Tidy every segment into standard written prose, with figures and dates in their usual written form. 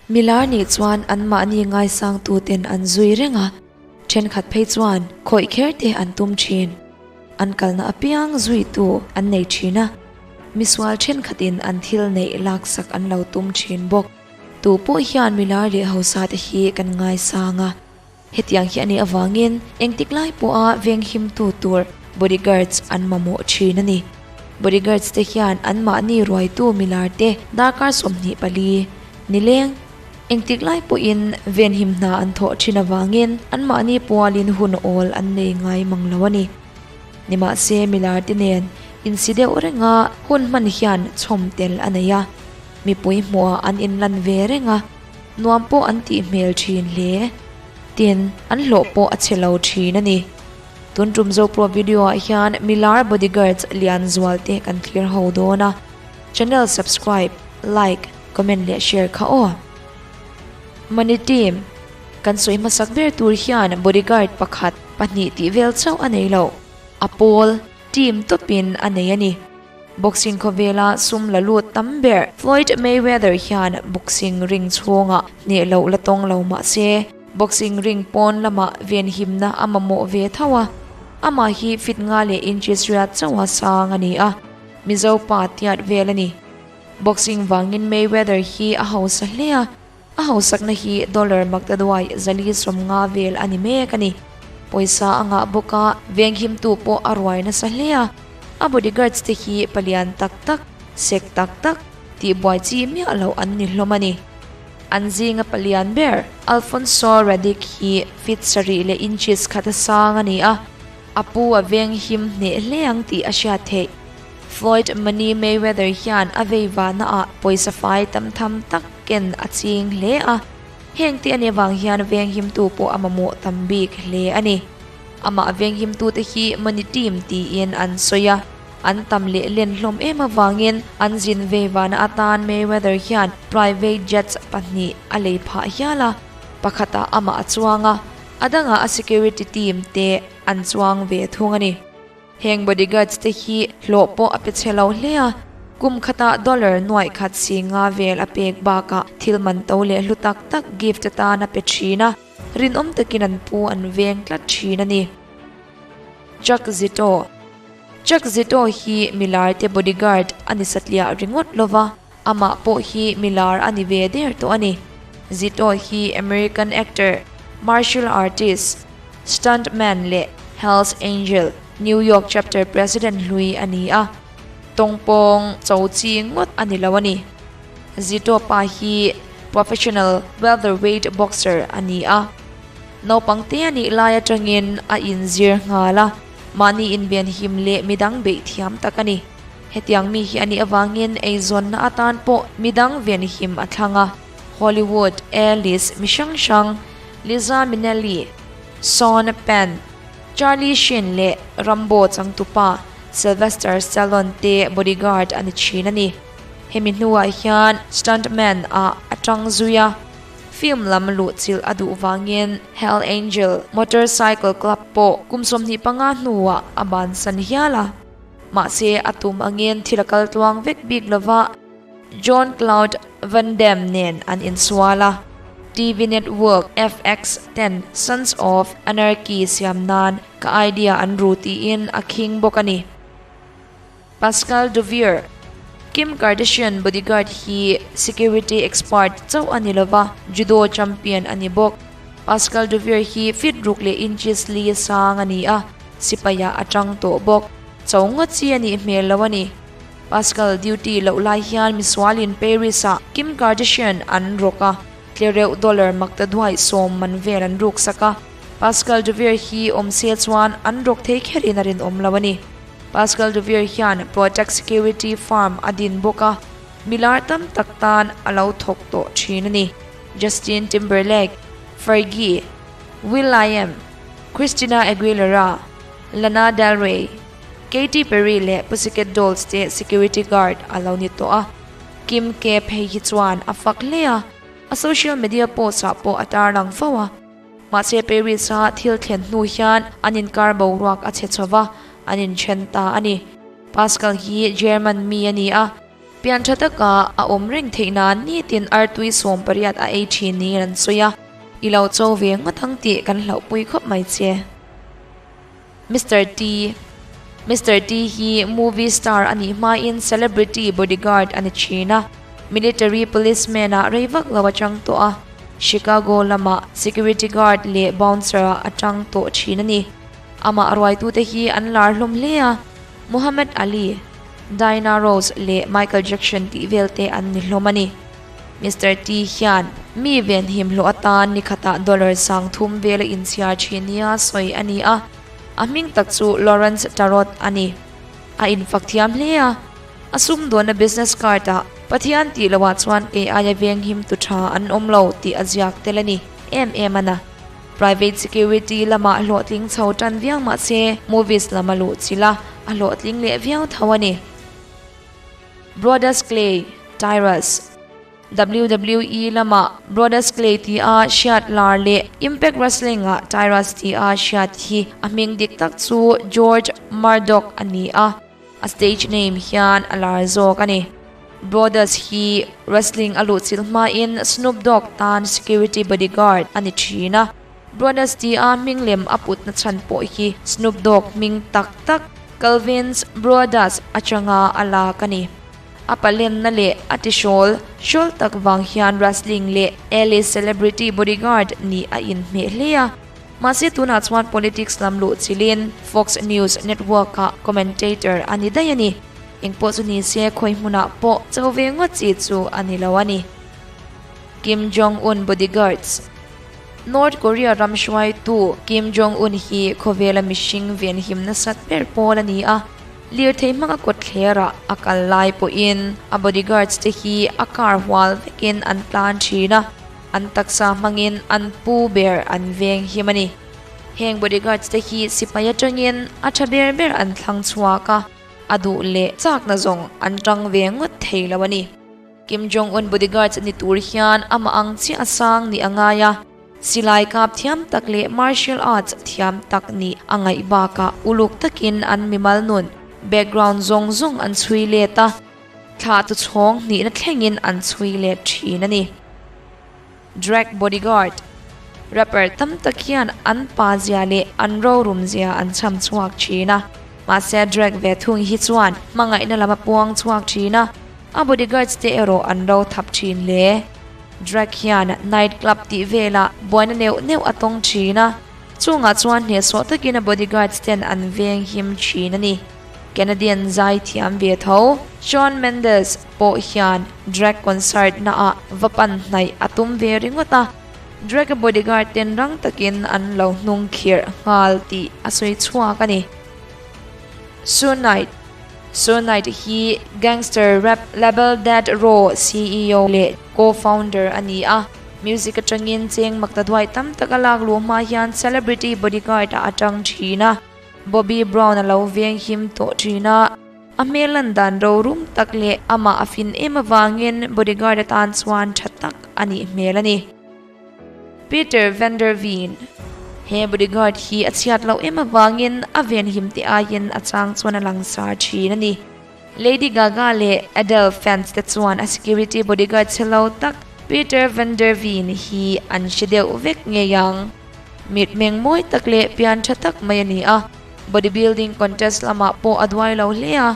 Milar nih chuan anmahni ngaisangtuten an zui reng a, thenkhat phei chuan khawih kher te an tum thin. An kalna apiang zuitu an nei thin a, misual thenkhatin an thil neih laksak an lo tum thin bawk. Tu pawh hian milar leh hausa te hi kan ngaisang a. Hetiang hi a nih avangin engtik lai pawha venghimtu tur bodyguards an mamawh thin a ni. Bodyguards te hian anmahni ruaitu milar te darkar 24 nileng engtik lai pawhin venhim hna an thawh thin avangin anmahni pualin hun awl an nei ngai mang lo a ni. Nimahse milar te nen insi deuh renga hun hman hian chhawm tel a nei a, mipui hmuhah an inlan ve reng a. Nuam pawh an tih hmel thin hle. Tin, an hlawh pawh a chhe lo thin a ni. Tun tum Zopro video ah hian milar bodyguards lian zual te kan thlir ho dawn a. Channel subscribe, like, comment leh share kha aw. Money team, Kan sawi hmasak ber tur hian bodyguard pakhat, pahnih tih vel chauh a nei lo. A pawl, team, tawpin a nei a ni. Boxing khawvela sum la lut tam ber Floyd Mayweather hian boxing ring chhungah hneh loh la tawng lo mah se, boxing ring pawn lamah venhimna a mamawh ve tho a, amah hi fit nga leh inches riat chauha sang a ni a, Mizo pa tiat vel a ni. Boxing vangin Mayweather hi a hausa hle a, A hausakna hi dollar maktaduai 450 vel a ni mek a ni. Pawisa a ngah bawk a, venghimtu pawh a ruai nasa hle a. A bodyguards te hi palian tak tak, sek tak tak, tihbuai chi miah loh an ni hlawm a ni. An zinga palian ber Alfonso Radic hi feet sarih leh inches khat a sang a ni a, a pu a venghim hneh hle ang tih a hriat theih. Floyd Money Mayweather hian a veivahna ah pawisa fai tam tham tak ken a ching hle a, heng te a nih avang hian venghimtu pawh a mamawh tam bik hle a ni. Amah venghimtute hi Money Team tiin an sawi a, an tam leh len hlawm em avangin an zin veivahna atan Mayweather hian private jets pahnih a lei phah hial a, pakhatah amah a chuang a, a dangah a security team te an chuang ve thung a ni. Heng bodyguards te hi hlawh pawh a pe chhe lo hle a, kum khatah dollar nuaih khat si nga vel a pek bakah thil man to leh hlu tak tak gift atan a pe thin a, rinawm takin an pu an veng tlat thin a ni. Chuck Zito Chuck Zito hi milar te bodyguard a ni satliah ringawt lova, amah pawh hi milar a ni ve der tawh a ni. Zito hi American actor, martial artist, Stuntman leh Hells Angel, New York Chapter President hlui a ni a, tawngpawng cho chi ngawt a ni lo a ni. Zito pa hi professional welterweight boxer a ni a, naupang te a nih lai atangin a inzir nghal a, mahni invenhim leh midang beih thiam tak a ni. Hetiang mi hi a nih avangin eizawnna atan pawh midang venhim a thlang a, Hollywood A-list mi hrang hrang Liza Minnelli, Sean Penn, Charlie Sheen leh Rambo changtupa Sylvester Stallone te bodyguard a ni thin a ni. Hemi hnuah hian stuntman ah a tang zui a, film lam luhchilh a duh vangin Hell Angel Motorcycle Club pawh kum 25 hnuah a bansan hial a. Mahse a tum angin thil a kal tluang vek bik lova, John Claude Van Damme nen an insual a, TV network FX ten Sons of Anarchy siam nan ka idea an ru tiin a khing bawk a ni. Pascal Duvier, Kim Kardashian bodyguard hi security expert chauh a ni lova, judo champion a ni bawk. Pascal Duvier hi feet ruk leh inches li sang a ni a, sipaiah a tang tawh bawk. Cho ngawt chi a nih hmel lo a ni. Pascal duty loh lai hian misualin Paris-ah Kim Kardashian an rawk a, tlereuh dollar makta duai sawm man vel an ruksak a. Pascal Duvier hi awm se chuan an rawk thei kherin a rinawm lo a ni. Pascal Duvier hian Protect Security firm a din bawk a, milar tam tak tan a lo thawk tawh thin a ni. Justin Timberlake, Fergie, Will.i.am, Christina Aguilera, Lana Del Rey, Katy Perry leh Pussycat Dolls te security guard a lo ni tawh a, Kim K phei hi chuan a fak hle a, a social media post ah pawh a tarlang fo a. Mahse Paris a thil thlen hnu hian an inkar boruak a chhe chho va, an inthen ta a ni. Pascal hi German mi a ni a. Pian tha taka a awm reng theih nan nitin artui 18 a ei thin niin an sawi a, i lo cho ve ngawt ang tih kan hlauhpui khawp mai che. Mister T Mister T hi movie star a nih hmain celebrity bodyguard a ni thin a, military policeman ah rei vak lo a chang tawh a, Chicago lamah security guard leh bouncer ah a tang tawh thin a ni. Amah ruaitute hi an lar hlawm hle a, Muhammad Ali, Diana Ross leh Michael Jackson tih vel te an ni hlawm a ni. Mister T hian mi venhim hlawh atan ni khatah dollar 3000 vel a inchhiar thin nia sawi a ni a, a hming tak chu Lawrence Tarot a ni. A infak thiam hle a, a sumdawnna business card ah Pathian tih loah chuan kei aia venghim tu tha an awm lo tih a ziak tel a ni em em a na. Private security lamah hlawhtling chho tan viau mah se movies lam a luh chilh a, a hlawhtling leh viau tho a ni. Brodus Clay, Tyrus. WWE lamah Brodus Clay tia hriat lar leh Impact Wrestling-ah Tyrus tia hriat hi a hming dik tak chu George Murdock a ni a, a stage name hian a lar zawk a ni. Brodus hi wrestling a luh chilh hmain Snoop Dogg tan security bodyguard a ni thin a, Brodus tia hming lem a putna chhan pawh hi Snoop Dogg hming tak tak Calvin Broadus atanga a lak a ni. A palenna leh a tihrawl hrawl tak vang hian wrestling leh A-list celebrity bodyguard nih a inhmeh hle a. Mahse tunah chuan politics lam luh chilhin Fox News Network-ah commentator a ni daih a ni. Engpawh chu ni se khawi hmunah pawh cho ve ngawt chi chu a ni lo a ni. Kim Jong-un bodyguards. North Korea ram hruaitu Kim Jong-un hi khawvela mihring venhim nasat ber pawl a ni a, lirthei hmanga kawtthlerah a kal lai pawhin a bodyguards te hi a car hual vekin an tlan thin a, an taksa hmangin an pu ber an venghim a ni. Heng bodyguards te hi sipai atangin a tha ber ber an thlang chhuak a, a duh leh chakna zawng an tang ve ngawt thei lo a ni. Kim Jong Un bodyguards ni tur hian amah ang chiah a sang nih a ngai a, silai kap thiam tak leh martial arts thiam tak nih a ngaih bakah uluk takin an mimal nun, background zawng zawng an chhui let a, thla tu chhawng hnihna thlengin an chhui let thin a ni. Drag bodyguard rapper tam tak hian an pa zia leh an rorum zia an chham chhuak thin a, mahse drag ve thung hi chuan hmangaihna lam a puang chhuak thin a, a bodyguards te erawh an ro thap thin hle. Drag hian night club tih velah buaina neuh neuh a tawng thin a, chungah chuan hnehsawh takin a bodyguards ten an veng him thin a ni. Canadian zai thiam ve tho Shawn Mendes pawh hian drag concert naah va pan hnaih a tum ve ringawt a, drag bodyguard ten rang takin an lo hnung khirh nghal tih a sawi chhuak a ni. Suge Knight Suge Knight hi gangster rap label Death Row CEO leh co-founder a ni a, music atangin cheng maktaduai tam tak a lak luh hma hian celebrity bodyguard ah a tang thin a. Bobby Brown a lo veng him tawh thin a, a hmel lan dan rorum tak leh amah a fin em avangin bodyguard atan chuan tha tak a nih hmel a ni. Peter van der Veen He bodyguard hi a chhiat loh em avangin a venhim te aiin a chang chuan a langsar thin a ni. Lady Gaga leh Adele fans te chuan a security bodyguard chhe lo tak Peter van der Veen hi an hre deuh vek ngei ang. Mitmeng mawi tak leh pian tha tak mai a ni a, body building contest lamah pawh a duai lo hle a,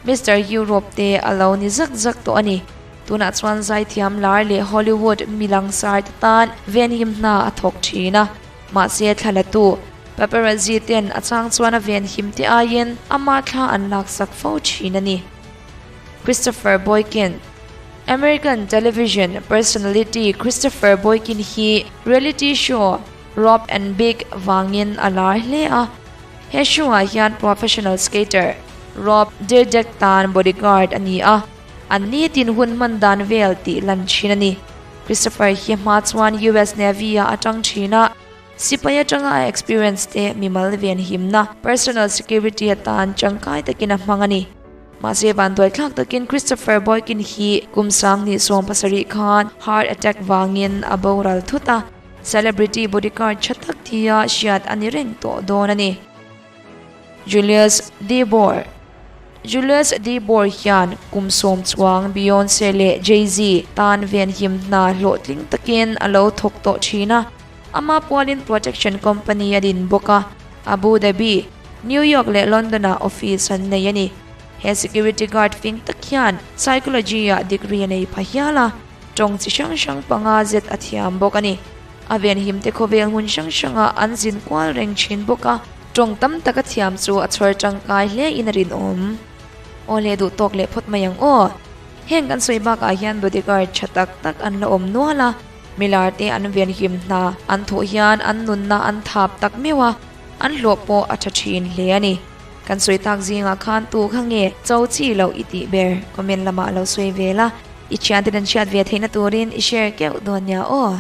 Mister Europe te a lo ni zak zak tawh a ni. Tunah chuan zaithiam lar leh Hollywood mi langsar te tan venhim hna a thawk thin a, mahse thlalatu paparazzi ten a chang chuan a venhim te aiin ama thla an laksak fo thin a ni. Christopher Boykin. American television personality Christopher Boykin hi reality show Rob and Big vangin a lar hle a. He show-ah hian professional skater Rob Dyrdek tan bodyguard a ni a, an nitin hun hman dan vel tih lan thin a ni. Christopher hi hma chuan US Navy-ah a tang thin a, sipai atanga a experience te mimal venhimna, personal security, atan tangkai takin a hmang a ni. Mahse vanduai thlak takin Christopher Boykin hi kum 2017 khan heart attack vangin a boral thut a, celebrity bodyguard tha tak tia hriat a ni reng tawh dawn a ni. Julius De Boer. Julius De Boer hian kum sawm chuang Beyonce leh Jay-Z tan venhim hna hlawhtling takin a lo thawk tawh thin a, ama pualin protection company a din bawk a, Abu Dhabi, New York leh London-ah office an nei a ni. He security guard fing tak hian psychology-ah degree a nei pha hial a, tawng chi hrang hrang panga zet a thiam bawk a ni. A venhim te khawvel hmun hrang hrangah an zin kual reng thin bawk a, tawng tam taka thiam chu a chhawr tangkai hle in a rinawm. Aw le duh tawk leh phawt mai ang aw. Heng kan sawi bakah hian bodyguard tha tak tak an la awm nual a, milar te an venhim hna an thawh hian an nunna an thap tak meuh a, an hlawh pawh a tha thin hle a ni. Kan sawi tak zingah khan tu kha nge cho chi loh i tih ber comment lamah lo sawi ve la, i thiante nan hriat ve theihna turin i share keuh dawn nia aw.